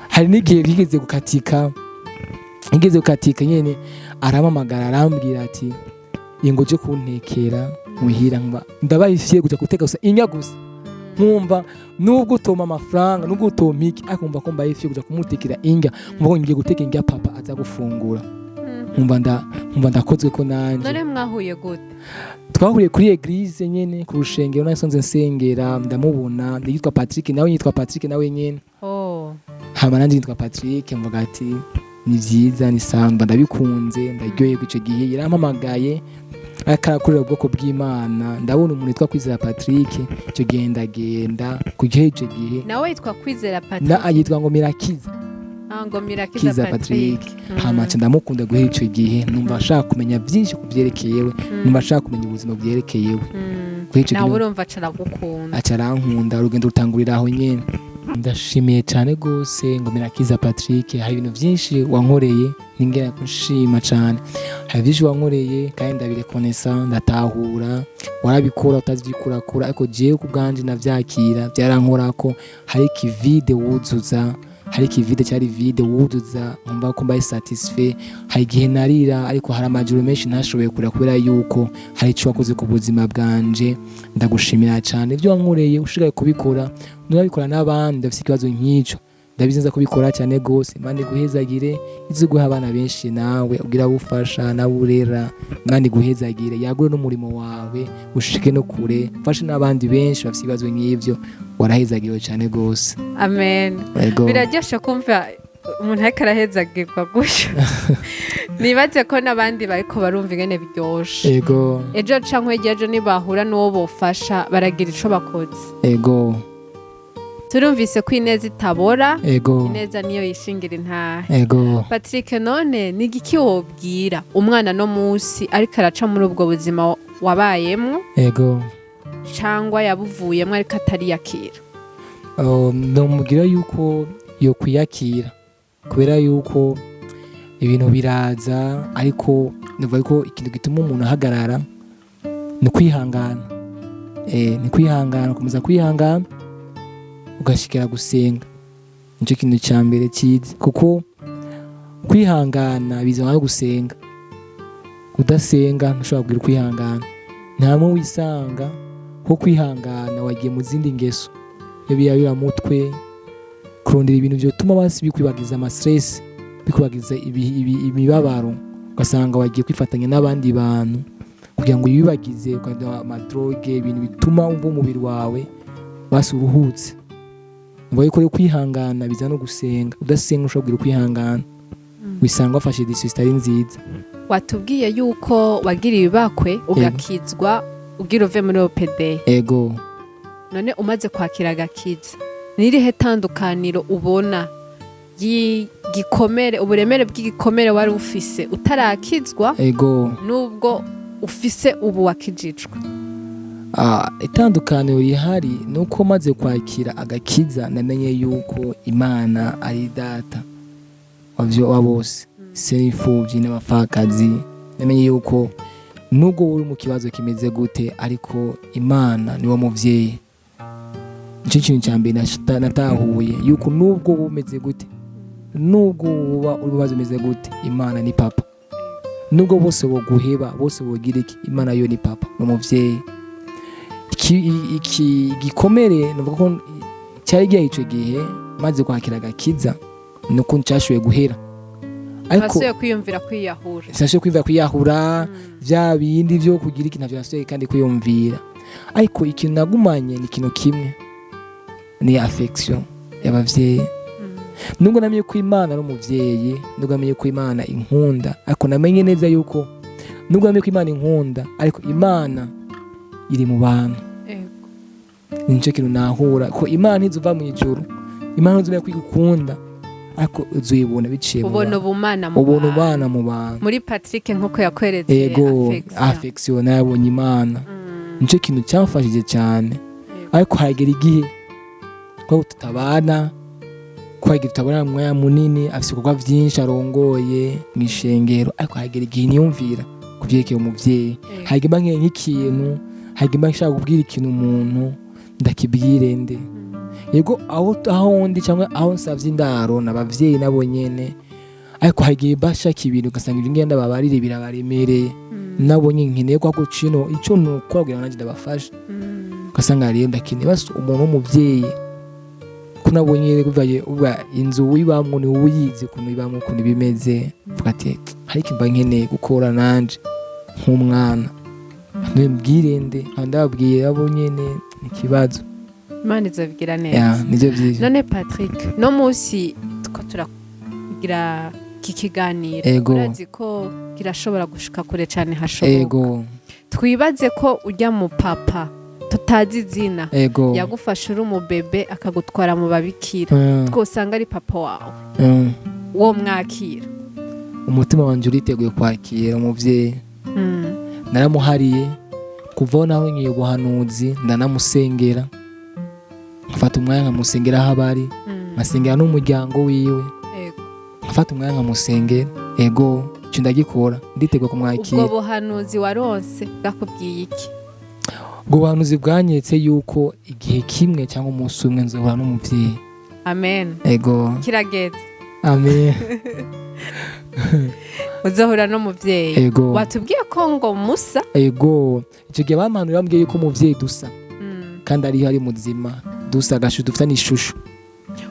Hari n'igihe bigeze gukatika, igeze gukatika nyene, arampamagara, arambwira ati: "Ingo uje kuntekera muhira." Nkumva ndabaye fier kuja guteka gusa indya gusa, nkumva nubwo utoma amafaranga, nubwo utoma iki, ariko nkumva ko mbaye fier kuja kumutekera indya, nkumva ko ngiye guteka indya papa aza gufungura. Nkumva ndakozwe ko nanje. None mwahuye gute? Twahuriye kuri église nyene, ku rushengero nasanze nsengera, ndamubona. Yitwa Patrick, nawe yitwa Patrick nawe nyene. Hama nanje yitwa Patrick. Mvuga ati ni vyiza, ni samba, ndabikunze, ndaryoherwa. Ico gihe yarampamagaye, ariko arakorera ubwoko bw'Imana, ndabona umuntu yitwa Kwizera Patrick. Ico gihe ndagenda kugihe ico gihe. Nawe yitwa Kwizera Patrick? Na yitwa ngo Mirakiza. Ah, ngo Mirakiza. Kiza Patrick. Patrick. Hama nca ndamukunda guhera ico gihe, numva ashaka kumenya byinshi ku vyerekeyewe, numva ashaka kumenya ubuzima bwerekeyewe. Guhera ico Nawe gihe urumva aca aragukunda. Aca arankunda, urugendo rutangurira aho nyene. Ndashimiye cyane rwose ngo Mirakiza Patrick, hari ibintu byinshi wankoreye ningera kushima cyane. Hari byinshi wankoreye kandi ndabirekonesa, ndatahura warabikora utavyikurakura, ariko jewe ku bwanje navyakira, byarankorako. Hari ikivide wuzuza, hari ikivide cyari vide wuzuza, nkumva ko mbaye satisfait. Hari igihe narira, ariko hari amajoro menshi ntashoboye kurira kubera yuko hari icyo wakoze ku buzima bwanje. Ndagushimira cyane ibyo wankoreye, ushigaye kubikora nurabikora n'abandi bafite ikibazo nk'icyo, ndabizi neza kubikora cyane rwose. Imana iguhezagire, ize guha abana benshi, nawe ugira abo ufasha nawe urera. Imana iguhezagire, yagure n'umurimo wawe ushike no kure, ufashe n'abandi benshi bafite ibibazo nk'ibyo. Warahezagiwe cyane rwose. Amen. Yego. Biraryoshe kumva umuntu ariko arahezagirwa gutyo. Nibaze ko n'abandi bariko barumva ingene biryoshe. Ejo canke hirya ejo nibahura n'uwo bofasha, baragira ico bakoze. Turumvise ko ineza itabora. Ineza niyo yishingira intahe. Patrick, none ni igiki wobwira umwana no munsi ariko araca muri ubwo buzima wabayemwo cyangwa yabuvuyemo ariko atariyakira? Nomubwira yuko yo kwiyakira, kubera yuko ibintu biraza, ariko ndavuga ko ikintu gituma umuntu ahagarara ni ukwihangana. Ni kwihangana, gukomeza kwihangana, ugashikira gusenga, nicyo kintu cya mbere cyiza, kuko kwihangana bizana no gusenga. Udasenga ntushobora kugira ukwihangana, nta n'umwe wisanga ko kwihangana wagiye mu zindi ngeso iyo biyabiramutwe, kurondera ibintu byotuma basi bikwibagiza ama stress, bikwibagiza imibabaro, ugasanga wagiye kwifatanya n'abandi bantu kugira ngo wibagize, ukajya ama drogue, ibintu bituma umva umubiri wawe basi uruhutse. Ngo yuko rero kwihangana biza no gusenga. Udasenga ushobora kugira ukwihangana, wisanga wafashe décision zitari nziza. Watubwiye yuko wagiriye ibakwe ugakizwa ugira uve muri OPD. Ego. None umaze kwakira agakiza, nirihe tandukaniro ubona y'igikomere, uburemere bw'igikomere wari ufise utarakizwa, nubwo ufise ubu wakijijwe? Itandukaniro rihari ni uko maze kwakira agakiza namenye yuko Imana ari data wavyo wa bose, se imfuvyi n'abapfakazi. Namenye yuko nubwo uri mu kibazo kimeze gute, ariko Imana niwo muvyeyi. Nicyo kintu cya mbere natahuye, yuko nubwo wowe umeze gute, nubwo uba uri mu bibazo bimeze gute, Imana ni papa. Nubwo bose boguheba, bose bogira iki, Imana yo ni papa, ni umuvyeyi. Iki gikomere navuga ko cyari gihe icyo gihe maze kwakira agakiza nuko cyashoboye guhera, ariko wasubiye kwiyumvira kwiyahura? Sinashoboye kwiyumvira kwiyahura. Bya bindi byo kugira iki ntavyo nasubiye kandi kwiyumvira, ariko ikintu nagumanye ni ikintu kimwe, ni affection y'abavyeyi. Nubwo namenye ko Imana ari umuvyeyi, nubwo namenye ko Imana inkunda, ariko namenye neza yuko nubwo namenye ko Imana inkunda, ariko Imana iri mu bantu. Nicyo kintu nahura ko Imana ntizuva mu ijuru, Imana ntizumenya ko igukunda, ariko uzuyibona biciye mu ubona bantu. Ubumana mu Ubona bantu. Ubana mu bantu. Muri Patrick nkuko yakweretse Ego. Affection. Affection nayabonye Imana. Nicyo kintu cyamfashije cyane. Ariko haragera igihe ko tutabana, ko hari igihe tutabona umwanya munini, afite ibikorwa byinshi arongoye mu ishengero, ariko haragera igihe niyumvira ku byerekeye umuvyeyi. Hari igihe mba nkeneye nk'ikintu, hari igihe mba nshaka kubwira ikintu umuntu, ndakibwire nde? Yego, aho ndi cyangwa aho nsavye indaro n'abavyeyi nabo nyene, ariko hari igihe bashaka ibintu ugasanga ibyo ngenda babarire birabaremereye. Nabo nyene nkeneye ko ako kino ico nukora kugira ngo nanjye ndabafashe. Ugasanga rero ndakeneye basi umuntu w'umuvyeyi, ko nabonye kuvaye uba inzu wibamwo ni wowe uyizi ukuntu ibamwo, ukuntu bimeze. Mvuga ati hari ikintu mba nkeneye gukora nanje nk'umwana, mbwire nde? Nkaba ndababwiye abo nyene ni ikibazo. Imana izobigira neza. Ya, nivyo vyiza. None Patrick, no munsi two turagira iki kiganiro, urazi ko kirashobora gushika kure cyane hashoboka. Twibaze ko ujya mu papa tutazi izina yagufashe uri umubebe akagutwara mu babikira, twosanga ari papa wawe, wo mwakira? Umutima wanje uriteguye kwakira umuvyeyi. Naramuhariye kuva aho naronkeye ubuhanuzi, ndanamusengera, nkafata umwanya nkamusengera aho aba ari, nkasengera n'umuryango wiwe. Nkafata umwanya nkamusengera. Ego, icyo ndagikora, nditeguye Ubwo kumwakira. buhanuzi waronse bwakubwiye iki? Ubwo buhanuzi bwanyeretse yuko igihe kimwe cyangwa umunsi umwe nzohura n'umuvyeyi. Amen. Ego. Kirageze. Amen. Uzohura n'umuvyeyi. Ego. Watubwiye ko ngo musa? Ego, icyo gihe bampanuye bambwiye yuko umuvyeyi dusa, kandi ariyo ari muzima, dusa agashu, dufitanye ishusho.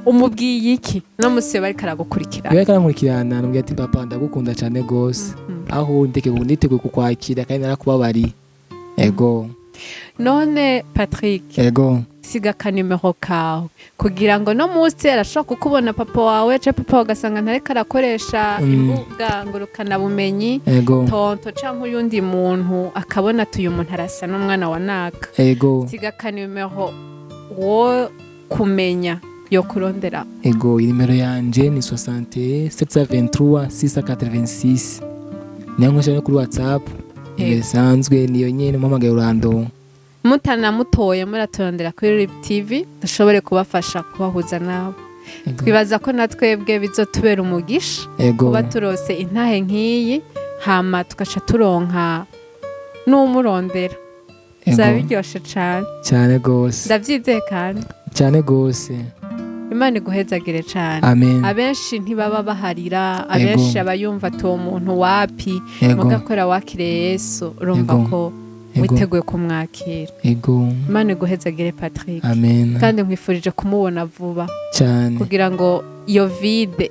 Umubwiye iki no musi bariko aragukurikirana? Iyo ariko arankurikirana, namubwira ati: "Papa, ndagukunda cyane gose. Aho ndeke niteguye kukwakira kandi narakubabariye." Ego. None Patrick, siga akanimero kawe kugira ngo no munsi arashobora kukubona papa wawe, canke papa wawe ugasanga ntariko arakoresha imbuga ngurukanabumenyi, tonto canke uyundi muntu akabona ati uyu muntu arasa n'umwana wa naka. Siga akanimero wo kumenya yo kurondera. Ego, inimero yanje ni 60 723 686, niyo nkoresha no kuri WhatsApp. Nimero isanzwe niyo nyene, mpamagaye urandonka. Mutanamutoye muraturondera kuri RIB TV dushobore kubafasha kubahuza nabo. Twibaza ko na twebwe bizotubera umugisha kuba turose intahe nk'iyi, hama tugaca turonka n'umurondera. Bizaba biryoshe cane. Cyane gose. Ndavyizeye kandi. Cyane gose. Imana iguhezagire cane. Amen. Abenshi ntibaba baharira, abenshi abayumva ati uwo muntu wapi, mugakora wakiriye Yesu urumva ko witeguye kumwakira. Imana iguhezagire, Patrick. Amen. Kandi nkwifurije kumubona vuba Cyane. kugira ngo iyo vide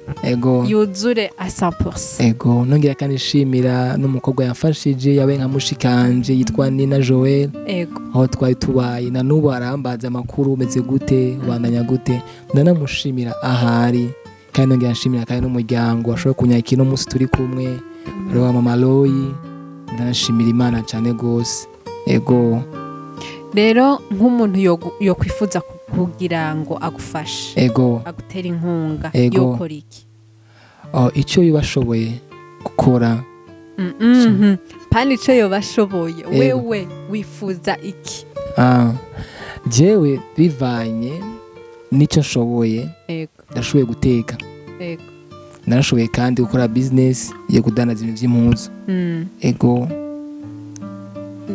yuzure a 100%. Ego, nongera kandi nshimira n'umukobwa yamfashije, yabaye nka mushikanje, yitwa Nina Joel. Aho twari tubaye na n'ubu arambaza amakuru: "Umeze gute? Ubandanya gute?" Ndanamushimira ahari, kandi nongera nshimira kandi n'umuryango washoboye kunyakira uno munsi turi kumwe. Hariho ba mama Loyi, ndanashimira Imana cyane gose. Ego. Rero nk'umuntu yokwifuza kugira ngo agufashe, agutera inkunga, yokora iki? Oh, icyo yubashoboye gukora. Pani ico yoba ashoboye. Ego. Wewe wifuza iki? Ah, jewe bivanye n'icyo nshoboye, ndashoboye guteka, narashoboye kandi gukora business yo kudandaza ibintu by'impuzu. Ego.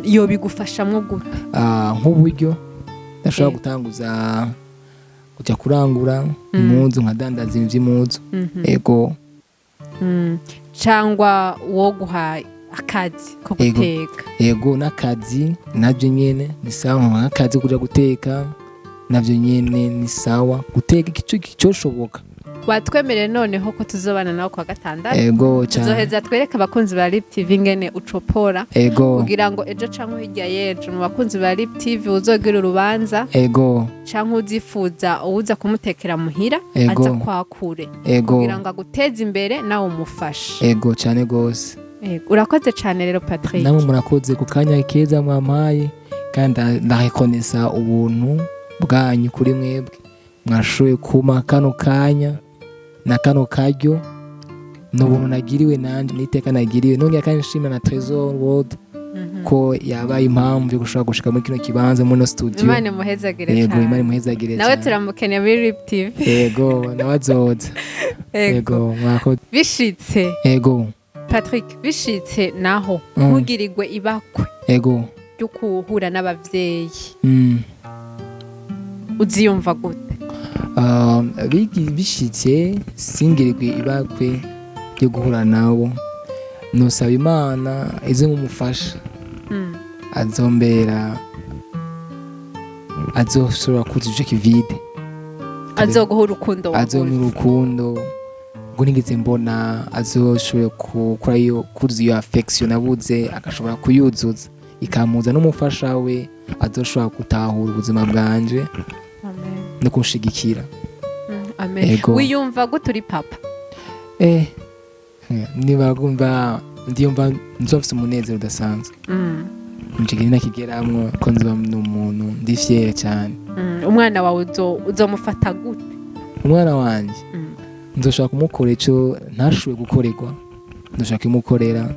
Yobigufashamwo gute? Ah, nk'uburyo ndashobora gutanguza kujya kurangura impuzu, nkadandaza ibintu by'impuzu. Ego. Cangwa wo guha akazi ko guteka? Ego, n'akazi nabyo nyene ni sawa, nk'akazi kuja guteka nabyo nyene ni sawa, guteka ico cyoshoboka. Watwemereye noneho ko tuzobana nawe kwa gatandatu? Ego cyane. Tuzoheza twereke abakunzi ba Rip TV ingene ucopora, kugira ngo ejo canke hirya y'ejo mu bakunzi ba Rip TV uzogira urubanza canke uzifuza uwuza kumutekera muhira, aza kwakure kugira ngo aguteze imbere, nawe umufashe. Ego cyane gose. Ego. Urakoze cane rero, Patrick. Namwe murakoze ku kanya keza mwampaye, kandi ndarekonesa ubuntu bwanyu kuri mwebwe mwashoboye kumpa kano kanya na kano karyo. Ni ubuntu nagiriwe nanjye n'iteka nagiriwe. Nongera kandi nshimira na Trésor World ko yabaye impamvu yo gushobora gushika muri kino kibanza, muri no studio. Imana imuhezagire Yego, Imana cane. imuhezagire Nawe cyane. turamukeneye muri Rip TV. Yego, nawe azoza. Ego. Yego, mwakoze. Bishitse, Patrick, bishitse naho ntugirirwe ibakwe ryo kuhura n'abavyeyi, uziyumva gute? Bishitse singirirwe ibakwe ryo guhura nabo, nusaba Imana ize nk'umufasha azombera, azoshobora kuzuza ico kivide. Azoguha urukundo wabuze. Azompa urukundo ngo nigeze mbona, azoshobora gukora iyo kuzuza iyo affection nabuze, agashobora kuyuzuza, ikamuza n'umufasha we azoshobora gutahura ubuzima bwanje Amen. no kunshigikira. Amen. Ego. Wiyumva gute uri papa? Niba gumva ndiyumva nzoba mfise umunezero udasanzwe. Ico gihe nakigeramwo ko nzoba ndi umuntu ndi fier cyane. Umwana wawe uzomufata gute? Umwana wanje nzoshobora kumukora ico ntashoboye gukorerwa, nzoshobora kumukorera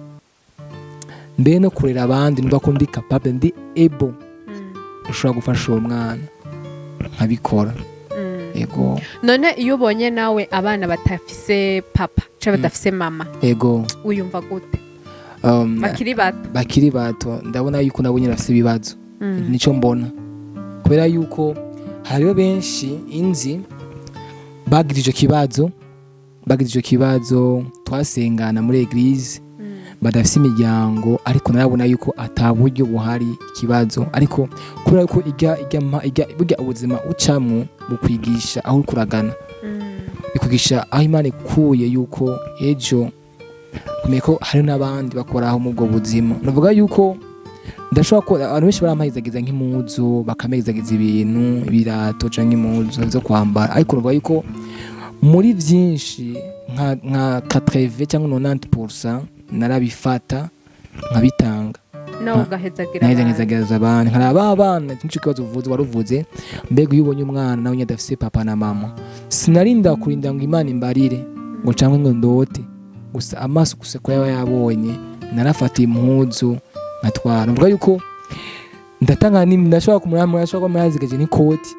mbere no kurera abandi. Numva ko ndi capable, ndi able ushobora gufasha uwo mwana, nkabikora. Ego. None iyo ubonye nawe abana batafise papa canke badafise mama, wiyumva gute? Bakiri bato. Bakiri bato, ndabona yuko nabo nyine bafise ibibazo. Nico mbona, kubera yuko hariho benshi inzi bagize ico kibazo twasengana muri église, badafise imiryango, ariko narabona yuko ata buryo buhari ikibazo. Ariko kubera yuko irya burya ubuzima ucamwo bukwigisha aho uriko uragana, bikwigisha aho Imana ikuye, yuko ejo kumenya ko hari n'abandi bakoraho mu ubwo buzima. Navuga yuko ndashobora ko abantu benshi barampahizagiza nk'impuzu, bakampezagiza ibintu, ibirato canke impuzu zo kwambara, ariko navuga yuko muri byinshi nka 80 cyangwa 90% narabifata nkabitanga. Nawe ugahezagira naheza abandi. nkezagereza abantu, nkaraba abana. Nico kibazo uvuze, waruvuze, mbega iyo ubonye umwana nawe nyine adafise papa na mama, sinarinda kurinda ngo Imana imbarire ngo cyangwa ngo ndote gusa, amaso gusa ko yaba yabonye, narafata impuzu nkatwara. Mvuga yuko ndatanga ndashobora kumurama, ndashobora kuba murazigaje n'ikoti,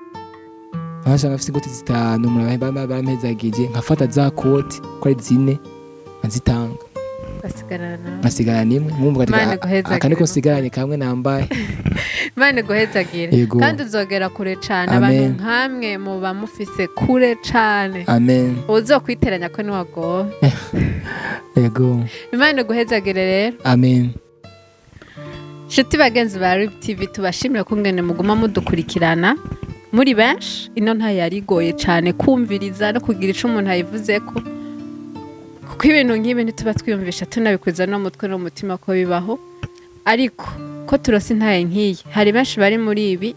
nkasanga afise ikoti zitanu barampezagije, nkafata za koti ko ari zine nkazitanga. Ugasigarana nawe. Nkasigara nimwe, nkumva ati, Imana iguhezagire. Aka niko nsigaranye kamwe nambaye. Imana iguhezagire. Yego. Kandi uzogera kure cane. Amen. Abantu nkamwe muba mufise kure cane. Amen. Uzokwiteranya ko niwagowe. Yego. Imana iguhezagire rero. Amen. Nshuti bagenzi ba Rip TV, tubashimire kungene muguma mudukurikirana muri benshi. Ino ntayarigoye cane kumviriza no kugira ico umuntu ayivuzeko, kuko ibintu nk'ibi ntituba twiyumvisha, tunabikuza no mutwe no mu mutima ko bibaho. Ariko ko turose intaye nk'iyi, hari benshi bari muri ibi.